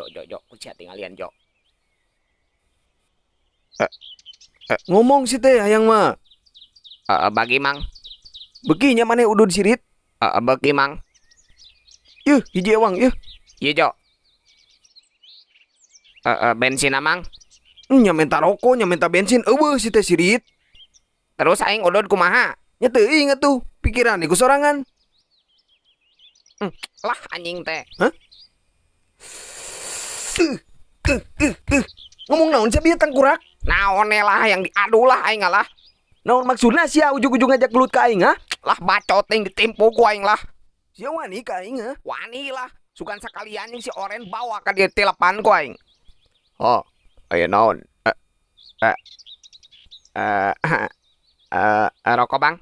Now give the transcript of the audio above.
Jo, jo, jo, ku sia tinggalian, jo. Ngomong sih teh hayang mah. Bagi, Mang. Beuki nya maneh udud sirit. Beuki, Mang. Yuh, hiji ewang yuh. Ieu, Jo. Bensin, Mang. Nya minta rokok, nya minta bensin, euweuh si teh sirit. Terus aing udud kumaha? Nya teuing atuh, pikiran iku sorangan. Lah anjing teh. Hah? Uh. Ngomong naon sia bieu, tangkurak? Naon lah yang diadu lah aing lah. Naon maksudna sia ujug-ujug ngajak gelut ka aing, ha? Lah, bacot ting ditimpu ku aing lah. Sia wani ka aing, ha? Wani lah. Sugan sakalian jeung si Oren bawa ka dieu tilepan ku aing. Oh, aya naon? Eh, eh, eh, rokok, Bang.